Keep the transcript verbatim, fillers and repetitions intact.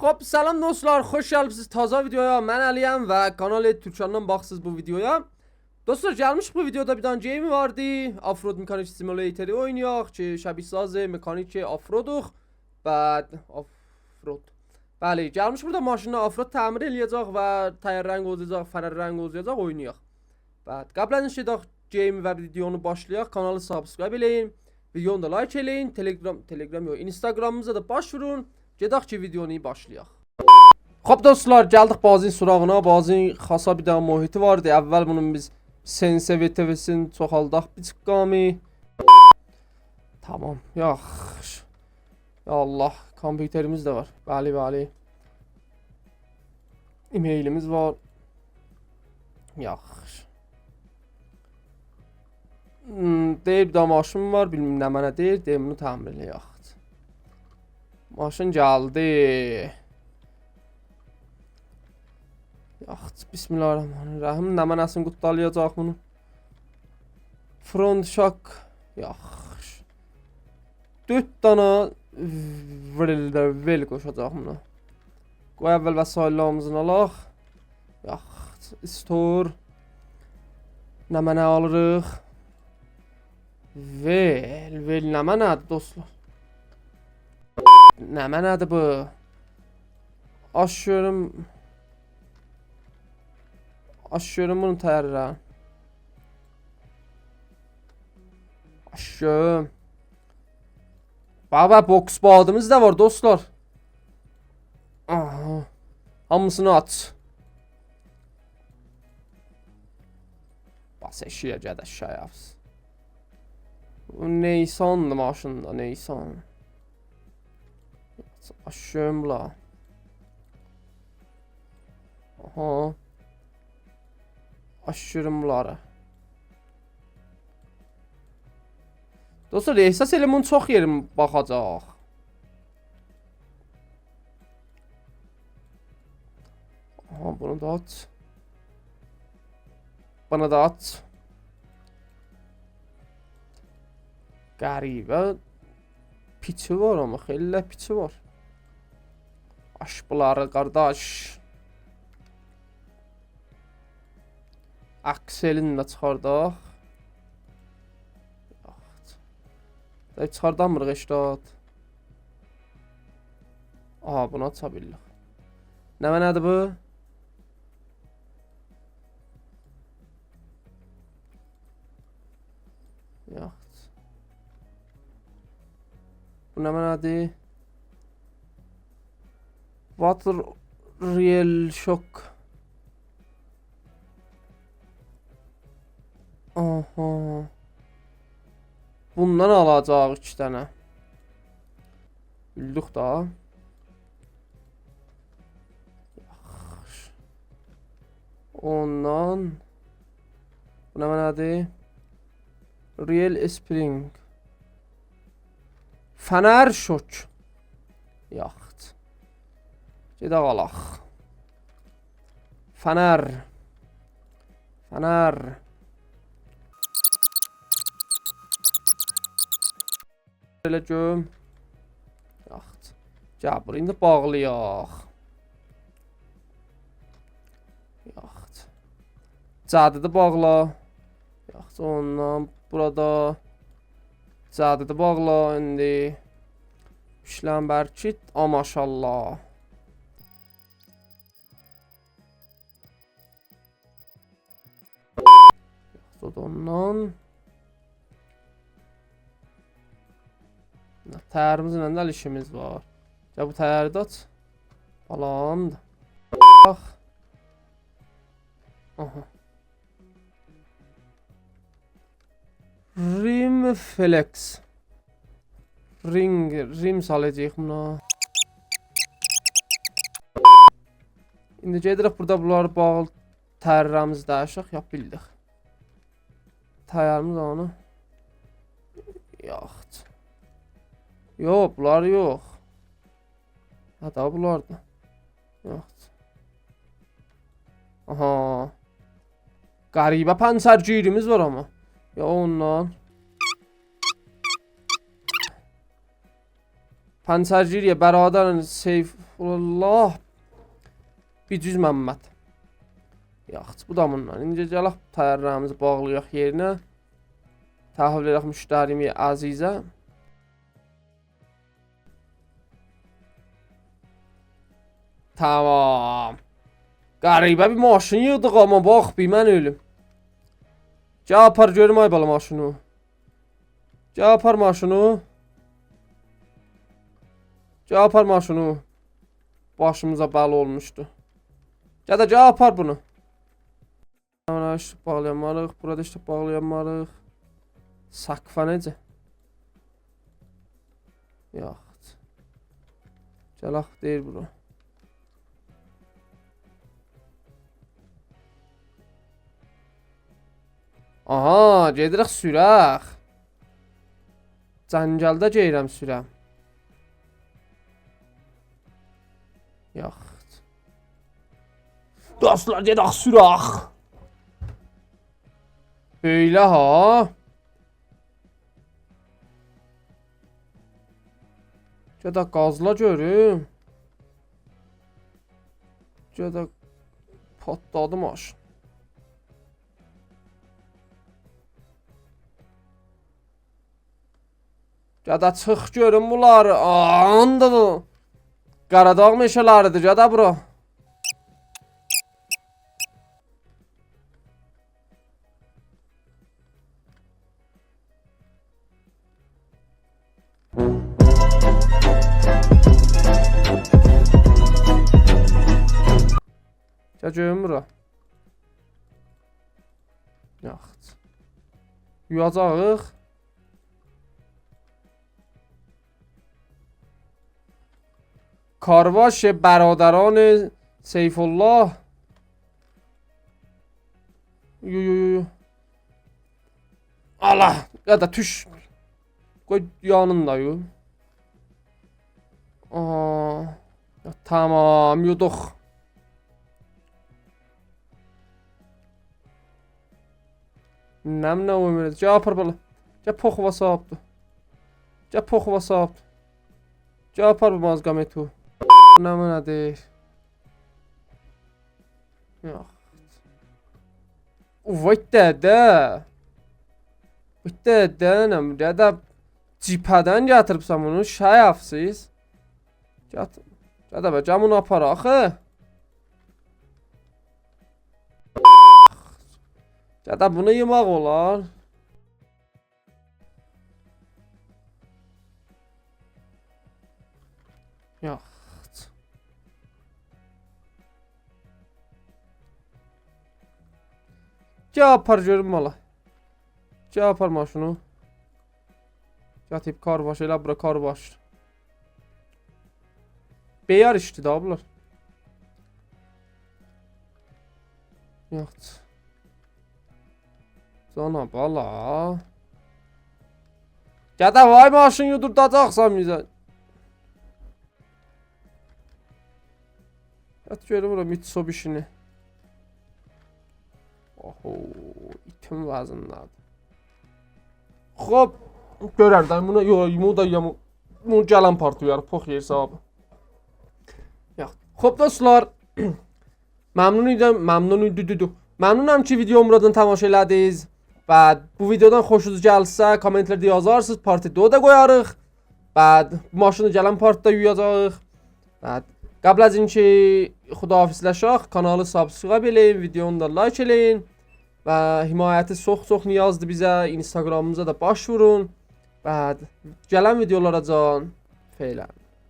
خب، سلام دوستلار، خوش گلیبسیز تازا ویدیویا. من علی‌یم و کانال تورکاندان باخیسیز بو ویدیویا. دوستلار، گلمیشیک بو ویدیودا بیر دنه گیم واردی. Off-Road Mechanic Simulator اوینایاق کی، شبیه‌ساز مکانیک آفرودوق. بعد آفرود. بلی، گلمیشیک بورادا ماشینلا آفرود تعمیر ائله‌یه‌جک و تایرلارین قوزایاجاق، فررلرین قوزایاجاق، اوینایاق. بعد قبل از اینکه گئدک گیم و ویدیونو باشلایاق، کانالی subscribe ائله‌یین، ویدیونو دا like ائله‌یین، تلگرام، تلگرام یوخ، اینستاگرامیمیزا دا باش وورون. گئدک کی، ویدیونو باشلایاق. خب دوستلار، گلدیک بازی‌نین سراغینا. بازی‌نین خاصا بیر دنه محیطی واردی. اول بونون بیز سنسه وتوسینی چوخالداق بیر چیققامی. تامام. یاخشی. یا الله، کامپیوتریمیز ده وار. بلی، بلی. ایمیلیمیز وار. یاخشی. هوم، دئییر بیر دنه ماشین وار، بیلمیرم نمنه دئییر، دئییر بونو تعمیر ائله‌یک. ماشین گلدی. یاخشی، بسم الله الرحمن الرحیم. نمنه‌سینی قوتلایاجاق بونو. Front shock. یاخشی. دؤرد دانا ول، ول قوشاجاغام بونا. قوی اول وسایل‌لاریمیزی آلاق. یاخشی، store. نمنه آلیریق؟ ول، ول نمنه‌دیر دوستلار؟ نمنه‌دیر بو؟ آچ گؤروم. آچ گؤروم بونو تره. آچ گؤروم. بابا، box padیمیز ده وار دوستلار. آها. هامیسینی آچ. باس ائشیگه، گئت آشاغی، یاپس. بو نیساندیر ماشین دا، نیسان. آچ گؤروم بولاری. آها. آچ گؤروم بولاری. دوستلار، احساس ائله‌ییرم بونون چوخ یئریم باخاجاق. آها، بونو دا آچ. بونو دا آچ. غریبه. پیچی وار آمما، خیلی ده پیچی وار. آچ بونلاری، قارداش. آکسلینی ده چیخارداق. یاخشی. دا چیخاردامیریق هئچ زاد. آها، بونو آچا بیللیک. نمنه‌دیر بو؟ یاخشی. بو نمنه‌دیر؟ Water Real Shock. آها. بوندان آلاجاغیق ایکی دنه. بیلدیک دا. یاخشی. اوندان. بو نمنه‌دیر؟ Real Spring. فنر شوک. یاخشی. گئدک آلاق. فنر. فنر. ائله گؤروم. یاخشی. گل بورا، ایندی باغلایاق. یاخشی. جدیدی باغلا. یاخشی، اوندان بورادا جدیدی باغلا ایندی. ایشلن برکیت، آ ماشاءالله. یاخشی، او دا اوندان. تایریمیزلا ده ایشیمیز وار. یا بو تایری ده آچ. بالام دا. باخ. آها. ریم فلکس. رینگ، ریم سالاجاغیق بونا. ایندی گئدیریک بورادا بونلاری باغلی تایرلاریمیزی دییشک، یاپ بیلدیک. تایریمیز اونو. یاخشی. یوخ، بونلار یوخ. هه دا، بونلار دا. یاخشی. آها. غریبه پنچرگیریمیز وار آمما. یا اوندان. پنچرگیری‌یه، برادرین سیف‌الله، بیر جوز ممد. یاخشی، بو دا بوندان. ایندی گلک تایرلریمیزی باغلایاق یئرینه. تحویل وئرک مشتریمی عزیزه. تمام. غریبه بیر ماشین ییغدیق، آمما باخ، بیر من اؤلوم. گل آپار گؤروم، آی بالا، ماشینی. گل آپار ماشینی. گل آپار ماشینی. باشیمیزا بلا اولموشدو. گل ده، گل آپار بونو. بورا ایشلک باغلایانماریق، بورا دا ایشلک باغلایانماریق. سقفه نئجه؟ یاخود. گلک، دئییر بورا. آها، گئدیریک سورک. جنگلده گئدیرم سورم. یاخود. دوستلار، گئدک سورک. بئله ها. گده گازلا گؤروم. گده پاتلادی ماشین. گده چیخ گؤروم بونلاری. آندا بو. قاراداغ مئشه‌لری‌دیر، گده بورا. گل گؤروم بورا. یاخود. یویاجاغیق. کارواش برادران سیف‌الله. یو، یو، یو، یو. آلا، یا دا دوش. قوی یانین دا یو. آها. یا، تمام، یودوق. نمنه او مره؟ گل آپار بالا. گل پوخوا صاحیبدیر. گل پوخوا صاحیبدیر. گل آپار بو مازقامتو. نمنه‌دیر؟ یوخ. اووای دده. اووای دده، نه، دده جبهه‌دن گتیریبسن بونو، شیافسیز. گت-، گده به، گل بونو آپار آخی. گده بونو یئمک اولار. یوخ. گل آپار گؤروم بالا. گل آپار ماشینی. گتیب کارواش، ائله بورا کارواش. بیار ایشدی دا بونلار. یوخ. جانا بالا. گده وای ماشین یودورداجاقسان بیزه. گت گؤروم بورا میتسوبیشی‌نی. اوهو، ایتین وزنله‌دیر. خوب، گؤرر ده، بونو، یو، بونو دا یامو، بونو گلن پارت اویار، پوخ یئر صاحابی. یوخ. خوب، دوستلار، ممنون ایدیم، ممنون ایدی، دو، دو. ممنونام کی، ویدیومو بورادان تماشا ائله‌دینیز. و بو ویدیودان خوشونوز گلسه، کامنت‌لرده یازارسینیز، پارت دو دا قویاریق. و ماشینی گلن پارتدا یویاجاغیق. و قبل از اینکه خداحافظلشک، کانالی سابسکرایب ائله‌یین، ویدیونو دا لایک ائله‌یین. و حمایتی چوخ چوخ نیازدیر بیزه، اینستاگرامیمیزا دا باش وورون. و گلن ویدیولاراجان فعلاً.